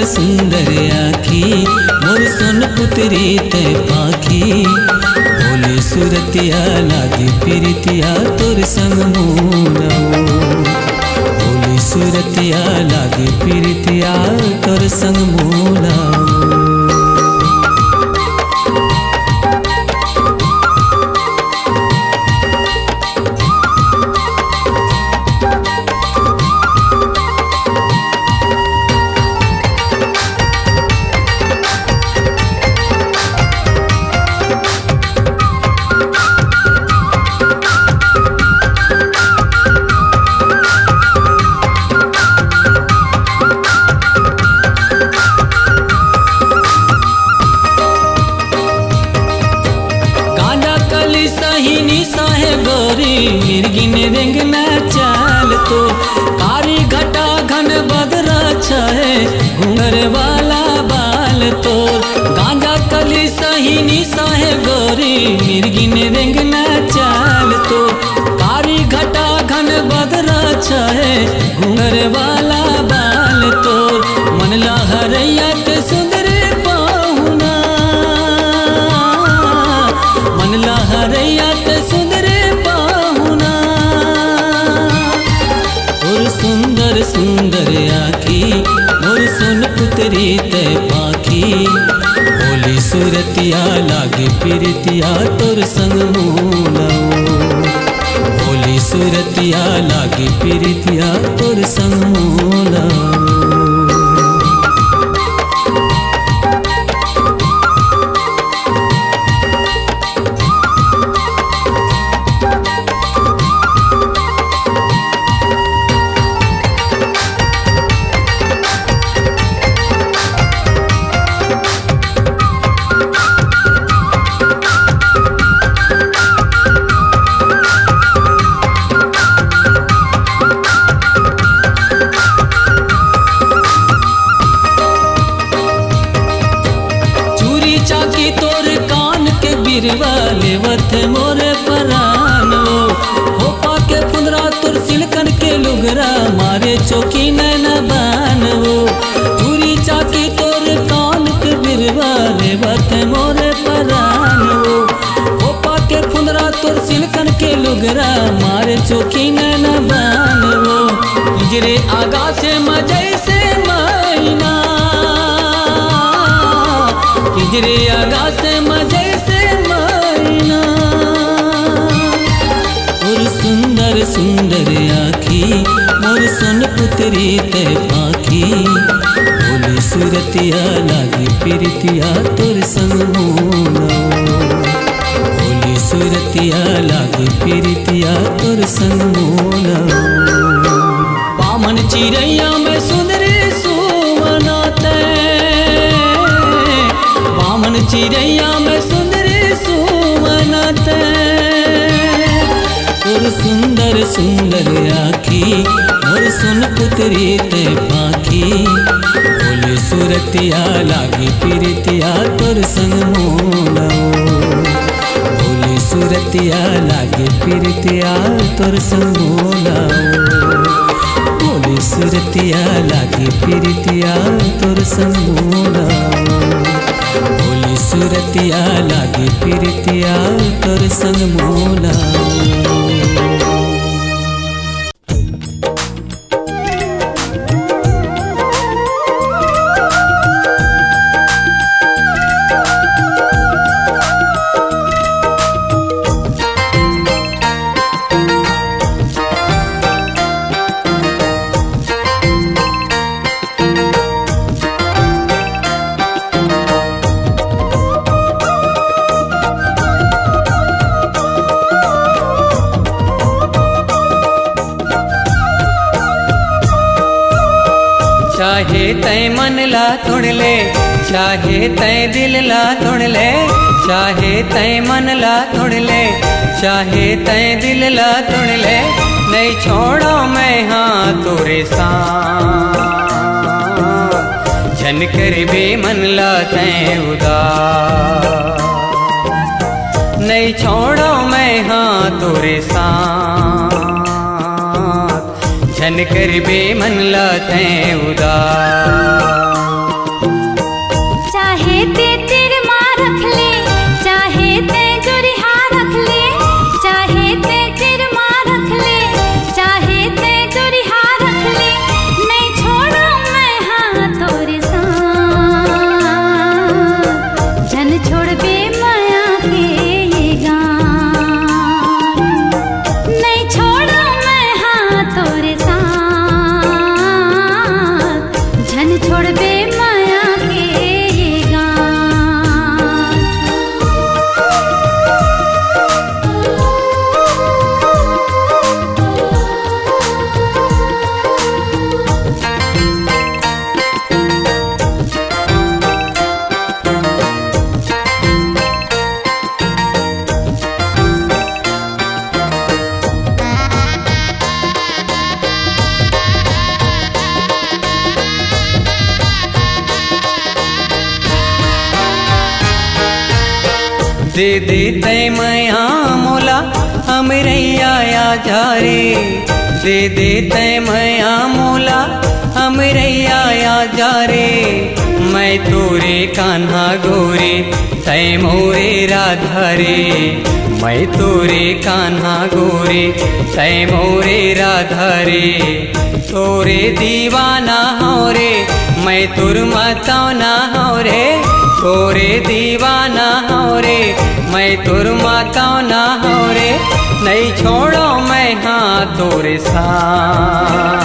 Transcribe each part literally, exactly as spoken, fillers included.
सुंदर आँखी, मोर सोन पुतरी तै पाखी। भोली सुरतिया लागे पिरितिया तोर संग मोला ओ। भोली सुरतिया लागे पिरितिया तोर संग मोला ओ। गांजा कली सही निसा हे गोरी, मिर्गिन रेंगना चाल तो। कारी घटा घन बदरा छाए, घूंघर वाला बाल तो। गांजा कली सही निसा हे गोरी, मिर्गिन रेंगना चाल तो। कारी घटा घन बदरा छाए, घूंघर वाला बाल तो। मन लहरैया के सुंदर पाहुना, मन लहरैया के सुंदर पाहुना। तोर सुंदर सुंदर आँखी, मोर सोन पुतरी तै पाखी। भोली सुरतिया लागे पिरितिया तोर संग मोला ओ। भोली सुरतिया लागे पिरितिया तोर संग मोला ओ। चूरी चाकी तोर कान के बिरवा लेवत मोर परान ओ। खोपा के फुंदरा तोर सिल्कन के लुगरा मारे चोखी नैना बान ओ। चूरी चाकी तोर कान के बिरवा लेवत मोर परान ओ। खोपा के फुंदरा तोर सिल्कन के लुगरा मारे चोखी नैना बान ओ। पिंजरे आगा से मजैसे मैना, पिंजरे आगा से मजैसे मैना। तोर सुंदर सुंदर आँखी, मोर सोन पुतरी तै पाखी। भोली सुरतिया लागे पिरितिया तोर संग मोला ओ। भोली सुरतिया लागे पिरितिया तोर संग मोला ओ। बामन चिरैया में सुंदरी सुवना तै, बामन चिरैया में सुंदरी सुवना तै। तोर सुंदर सुंदर आँखी, मोर सोन पुतरी तै पाखी। भोली सुरतिया लागे पिरितिया तोर संग मोला ओ। भोली सुरतिया लागे पिरितिया तोर संग मोला ओ। भोली सुरतिया लागे पिरितिया तोर संग मोला ओ। भोली सुरतिया लागे पिरितिया तोर संग मोला ओ। चाहे तै मन ला तोड़ ले, चाहे तै दिल ला तोड़ ले, चाहे तै मन ला तोड़ ले, चाहे तै दिल ला तोड़ ले, नहीं छोड़ो मैं हाँ तोरे साथ। झन करबे मन ला तै उदास, नहीं छोड़ो मैं हाँ तोरे साथ। झन करबे मन ला तै उदास। छोड़बे मया के ये गाँव, नहीं छोड़ो मैं हाँ तोरे साथ, झन छोड़बे मया के ये गाँव। दे दे तै मया मोला, हमरैया आजा रे। दे दे तै मया मोला, हमरैया आजा रे। मैं तोरे कान्हा गोरे, तै मोरे राधा रे। मैं तोरे कान्हा गोरे, तै मोरे राधा रे। तोरे दीवाना हौं रे, मैं तोर मतौना हौं रे। तोरे दीवाना हौं रे, मैं तोर मतौना हौं रे। नहीं छोड़ो मैं हाँ तोरे साथ,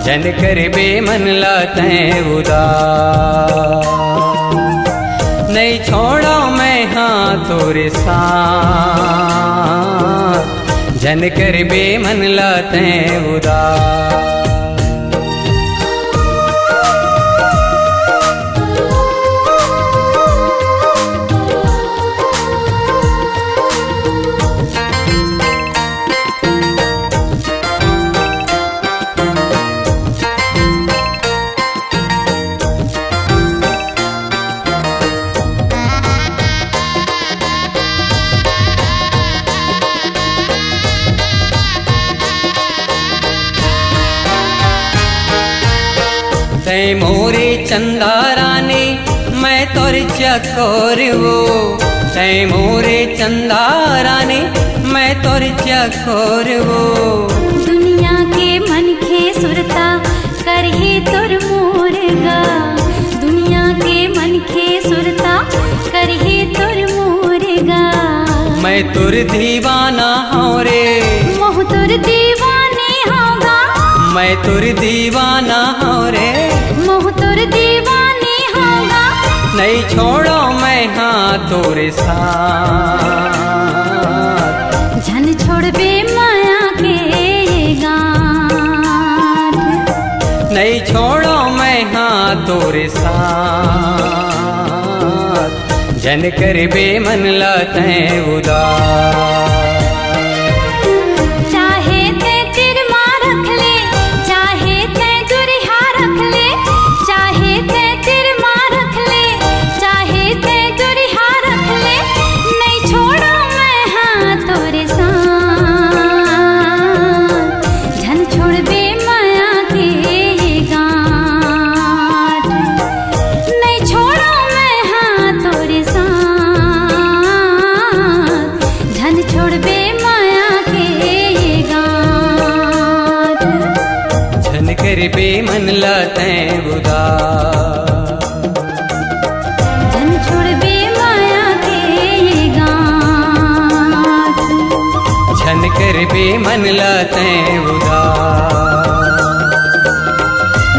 झन करबे मन ला तै उदास। नहीं छोड़ो मैं हाँ तोरे साथ, झन करबे मन ला तै उदास। तै मोरे चंदा रानी, मैं तोर चकोर वो। तै मोरे चंदा रानी, मैं तोर चकोर वो। दुनिया के मनखे सुरता करही तोर मोर गा, दुनिया के मनखे सुरता करही तोर मोर गा। मैं तोर दीवाना हौं रे, महूँ तोर दीवानी हौं गा। मैं तोर दीवाना हौं रे, महूँ तोर दीवानी हौं गा। नहीं छोड़ो मैं हाँ तोरे साथ, झन छोड़बे मया के ये गाँठ। नहीं छोड़ो मैं हाँ तोरे साथ, झन करबे मन ला तै उदास। चाहे तै तीर मा रख ले, चाहे तै दुरिहा रख ले, चाहे तै तीर मा रख ले, चाहे तै दुरिहा रख ले, नहीं छोड़ो मैं हाँ तोरे साथ। झन छोड़बे मया के ये गाँठ, नहीं छोड़ो मैं हाँ तोरे साथ। झन छोड़बे मया के ये गाँठ, झन करबे मन ला तै उदास। झन छोड़बे मया के ये गाँठ, झन करबे मन ला तै उदास।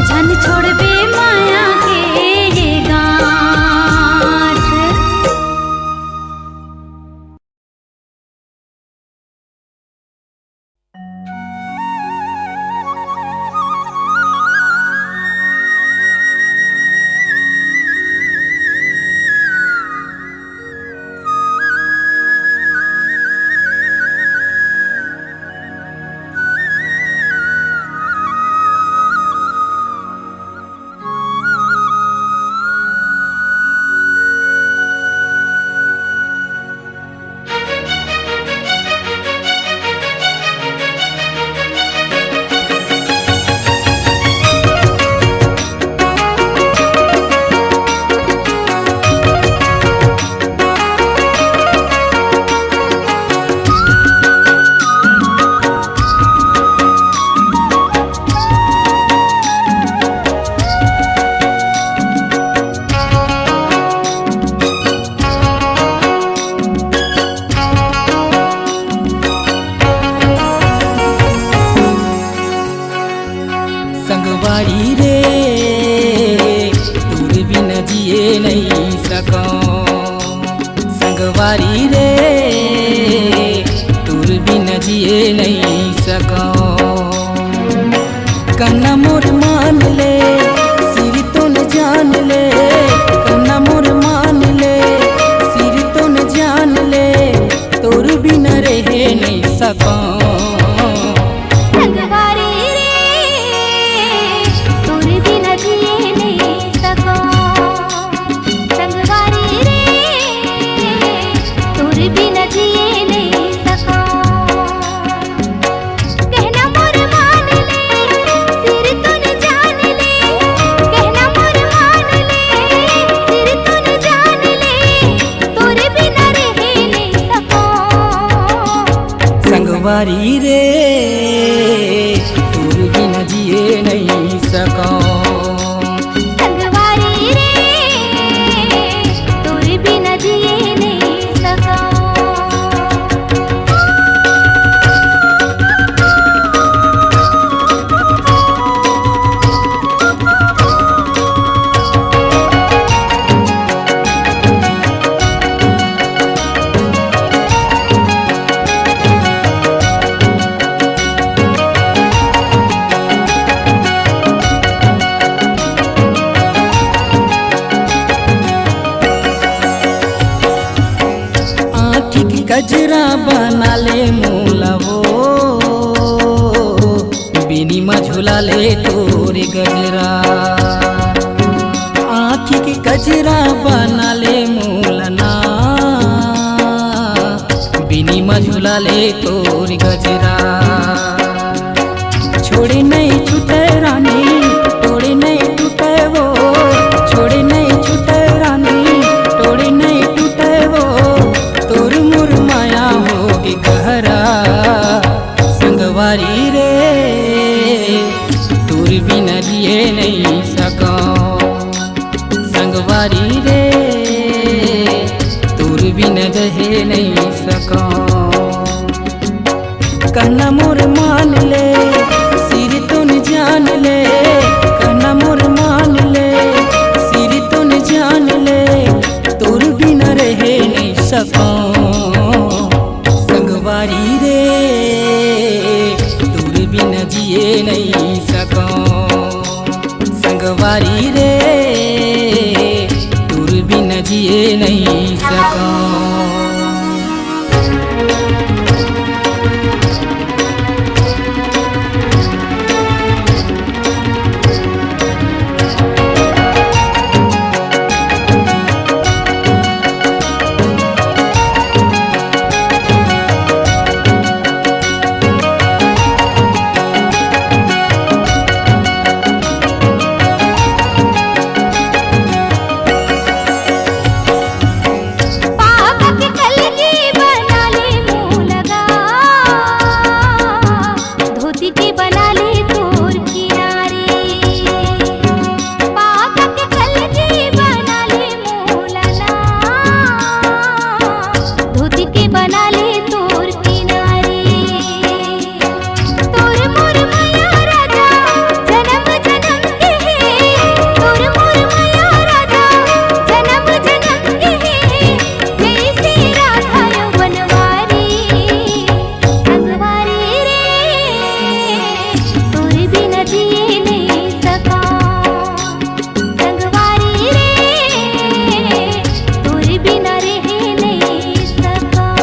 झन छोड़बे मया के ये गाँठ। संगवारी रे, तोर बिना जिए नइ सकंव। कहना मोर मान ले, सिरतोन जान ले, कहना मोर मान ले, सिरतोन जान ले, तोर बिना रहे नइ सकंव। संगवारी रे, तोर बिना जिए नइ सकंव। संगवारी रे, तोर बिना जिए नइ सकंव। कहना मोर मान ले, सिरतोन जान ले, कहना मोर मान ले, सिरतोन जान ले, तोर बिना रहे नइ सकंव। संगवारी रे, तोर बिना जिए नइ सकंव। संगवारी रे, तोर बिना जिए नइ सकंव। आँखी के कजरा बना ले मोला वो, बिनी म झुला ले तोर गजरा। आँखी के कजरा बना ले मोला ना, बिनी म झुला ले तोर गजरा। छोड़े नइ छूटे रानी, तोड़े नइ टूटे वो, छोड़े नइ छूटे रानी, तोड़े नइ टूटे वो, तोर मोर माया होगे गहरा। संगवारी रे, तोर बिना जिए नइ सकंव। संगवारी रे, तोर बिना रहे नइ सकंव। कहना मोर मान ले, सिरतोन जान ले, कहना मोर मान ले, सिरतोन जान ले, तोर बिना रहे नइ सकंव। संगवारी रे, तोर बिना जिए नइ सकंव। संगवारी रे, तोर बिना जिए नइ सकंव। पागल के कलगी बना ले मोला गा, धोती के बना ले तोर किनारी। पागल के कलगी बना ले मोला ना, धोती के बना ले तोर किनारी। तोर मोर मया राजा, जनम जनम के हे। तोर मोर मया राजा, जनम जनम के हे। जइसे राधा अउ बनवारी, संगवारी रे, तोर बिना जिए नइ सकंव। संगवारी रे, तोर बिना रहे नइ सकंव।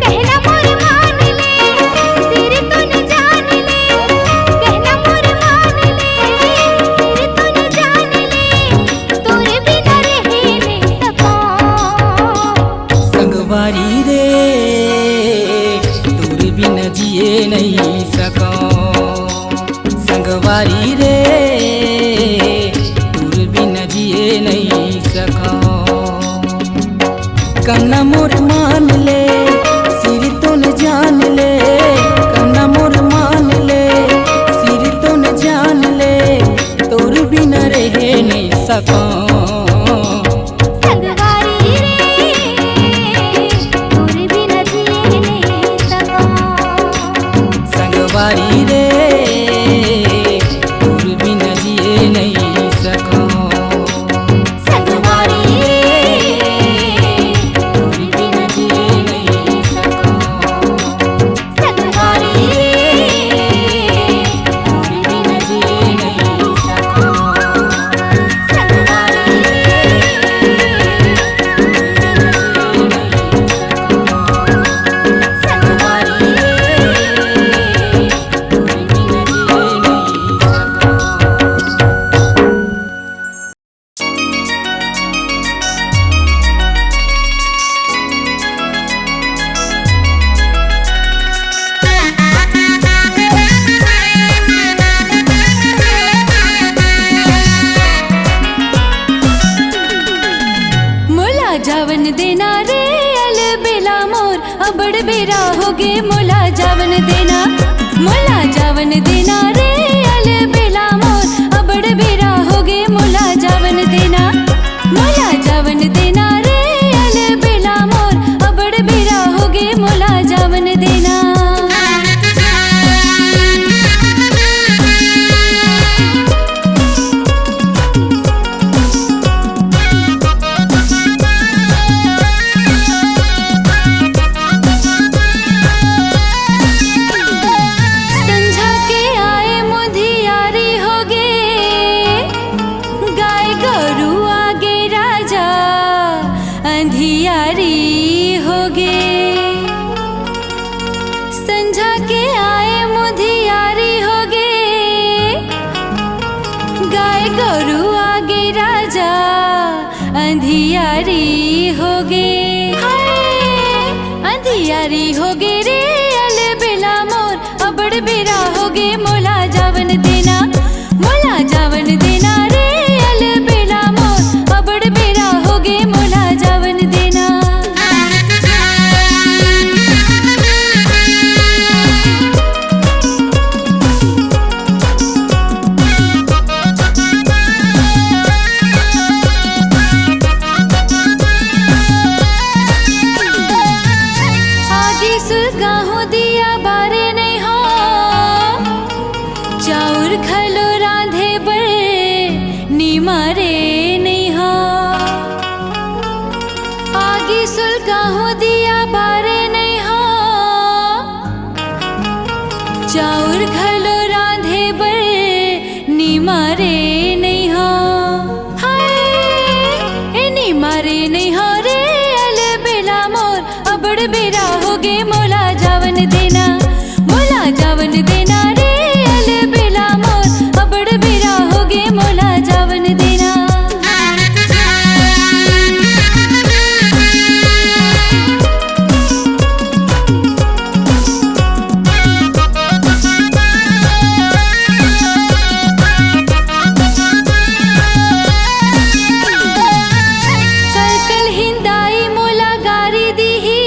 कहना मोर मान ले, सिरतोन जान ले, कहना मोर मान ले, सिरतोन जान ले, तोर बिना रहे नइ सकंव। संगवारी रे, तोर बिना जिए नइ सकंव। संगवारी रे, तोर बिना जिए नइ सकंव। कहना मोर मान ले, सिरतोन जान ले, कहना मोर मान ले, सिरतोन जान ले, तोर बिना रहे नइ सकंव। संगवारी रे, तोर बिना जिए नइ सकंव। संगवारी रे, तोर बिना जिए नइ सकंव। संगवारी रे, जावन देना रे अलबेला मोर, अबड़ बेरा होगे मोला जावन देना। मोला जावन देना रे अलबेला मोर, अबड़ बेरा होगे मोला जावन देना। मोला जावन देना रे अलबेला मोर, अबड़ बेरा होगे मोला जावन देना। संझा के आए मुधियारी होगे, गाय गरु आगे राजा अंधियारी होगे। संझा के आए मुधियारी होगे, गाय गरु आगे राजा अंधियारी होगे। हाय, अंधियारी होगे रे अलबेला मोर, अबड़ बेरा होगे मोला जावन देना। मोला जावन देना रे अलबेला मोर, अबड़ बेरा होगे मोला जावन देना। आगी सुलगाहूं दिया बारे नइ हो, चाउर घलो रांधे बर निमारे नइ हो। आगी सुलगाहूं दिया बारे नइ हो, चाउर घलो रांधे बर निमारे नइ हो। हाय, ए निमारे नइ हो रे अलबेला मोर, अबड़ बेरा होगे मोला जावन देना। मोला जावन देना रे अलबेला मोर, अबड़ बेरा होगे मोला जावन देना। कल कल हिंदाई मोला गारी दिही,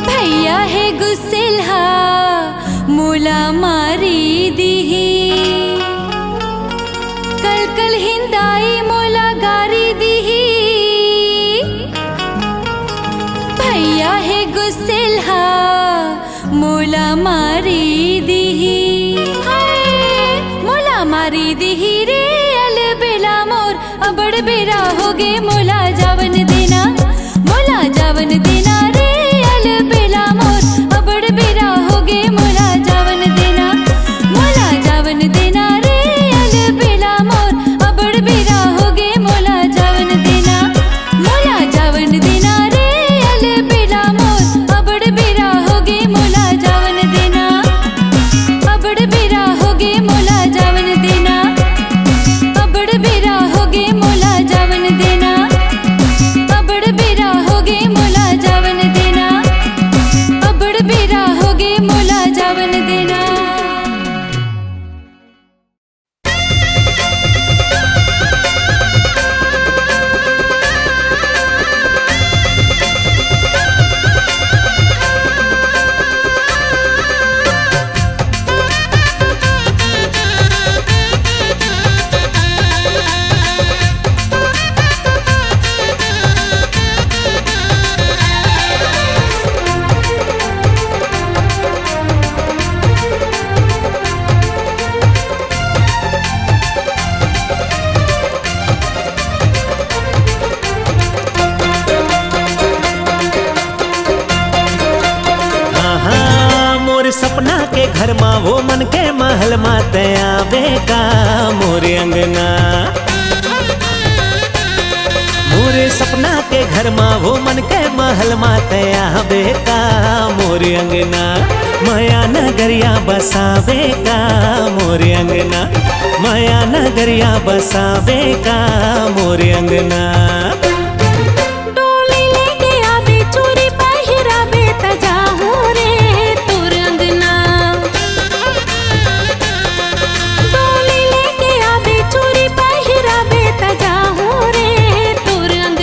भैया हे गुस्सेल हा मोला मारी दिही। कल कल हिंदाई मोला गारी दिही, भैया हे गुस्सेल हा मोला मारी दिही। हाय, मोला मारी दिही रे अलबेला मोर, अबड़ बेरा होगे मोला जावन देना। मोला जावन देना रे अलबेला मोर, अबड़ बेरा होगे मोला जावन देना। मोला जावन देना रे अलबेला मोर, अबड़ बेरा होगे मोला जावन देना। मोला जावन देना रे अलबेला मोर, अबड़ बेरा होगे मोला जावन देना। अबड़ बेरा होगे मोला जावन देना। अबड़ बेरा होगे मोला जावन देना। अबड़ बेरा होगे मोला जावन देना। अबड़ बेरा होगे मोला जावन देना। हाँ, हाँ, मोर सपना के घर मा, वो मन के महल मा तैं आबे का मोर अंगना। मोर सपना के घर मा, वो मन के महल मा तैं आबे का मोर अंगना। मया नगरिया बसाबे का मोर अंगना। मया नगरिया बसाबे का मोर अंगना। डोली लेके आबे, चूरी पहिराबे, त जाहूं रे तोर अंगना। डोली लेके आबे, चूरी पहिराबे, त जाहूं रे तोर अंगना।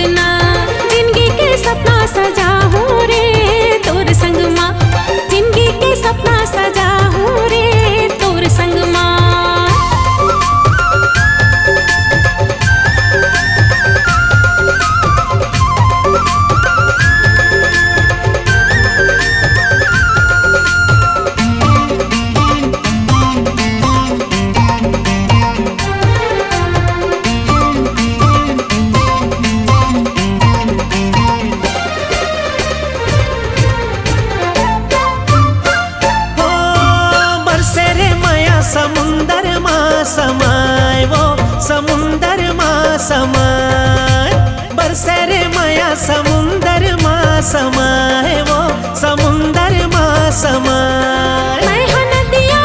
सरे मया समुंदर मा समाए वो, समुंदर मा समाए। मैं हा नदिया,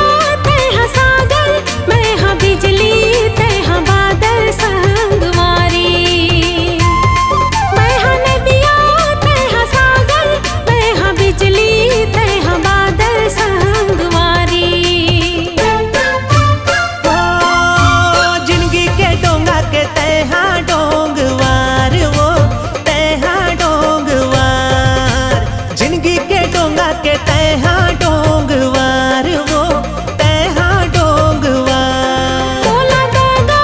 तैं हा सागर, मैं हा बिजली, तैं हा बादल संगवारी। मैं हा नदिया, तैं हा सागर, मैं हा बिजली, तैं हा बादल संगवारी। ओ, जिंदगी के डोंगा के तैं हा डोंगवार वो, तैं हा डोंगवार। जिंदगी के डोंगा के तैं हा डोंगवार वो, तैं हा डोंगवार। मोला दगा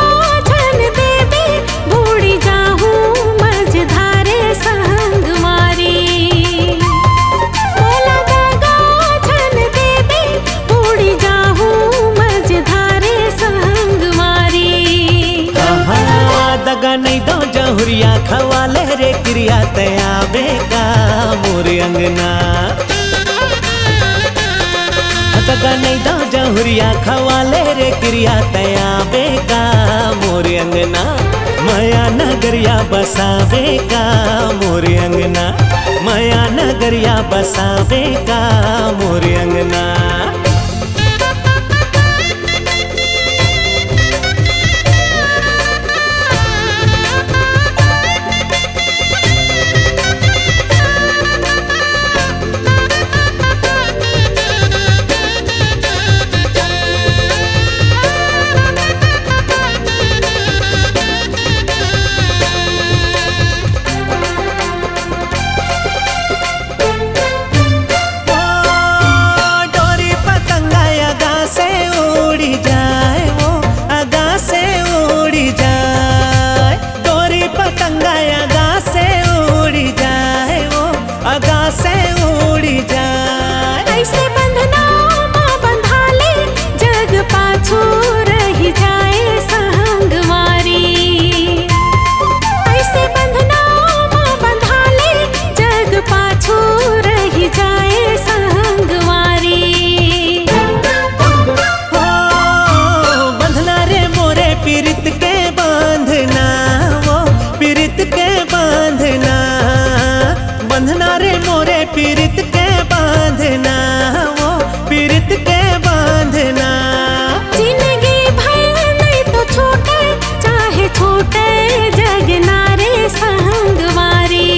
झन देबे, बूड़ी जाहूं मझधारे संगवारी। मोला दगा झन देबे, बूड़ी जाहूं मझधारे संगवारी। आहा, दगा नइ दो जहुरिया, खवा ले रे किरिया, तैं आबे का मोर अंगना। दगा नइ दो जहुरिया, खवा ले रे किरिया, तैं आबे का मोर अंगना। मया नगरिया बसाबे का मोर अंगना, मया नगरिया बसाबे का मोर अंगना। ओ, डोरी पतंगा आगा से उड़ी जाए वो, आगा से उड़ी जाए। डोरी पतंगा आगा से उड़ी जाए वो, आगा से उड़ी जाए। अइसे बंधना मा बंधाले, जग पाछू रहि जाए संगवारी। अइसे बंधना मा बंधाले, जग पाछू रहि जाए संगवारी। हो, बंधना रे मोरे पीरित के बंधना, वो पीरित के बंधना। बंधना रे मोरे पीरित के बंधना, वो पीरित के बंधना। जिंदगी भर नइ तो छूटे, चाहे छूटे जग ना रे संगवारी।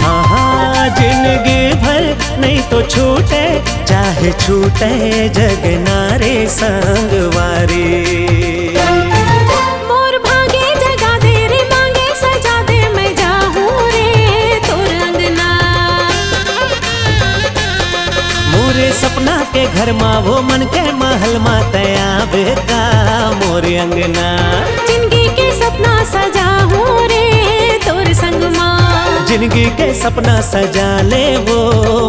हाँ, हाँ, जिंदगी भर नइ तो छूटे, चाहे छूटे जग ना रे संगवारी। मोर भागे जगा दे रे, मांगे सजा दे, मैं जाहूं रे तोर अंगना। मोरे सपना के घर मा, वो मन के महल मा, तैं आबे का मोर अंगना। जिंदगी के सपना सजाहूं रे तोर संग मा। जिंदगी के सपना सजा ले वो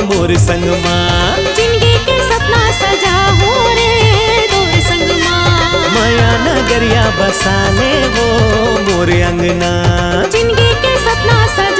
मोर संग मा। जिंदगी के सपना सजाहूं रे तोर संग मा। मया नगरिया बसा ले वो मोर अंगना। जिंदगी के सपना सजा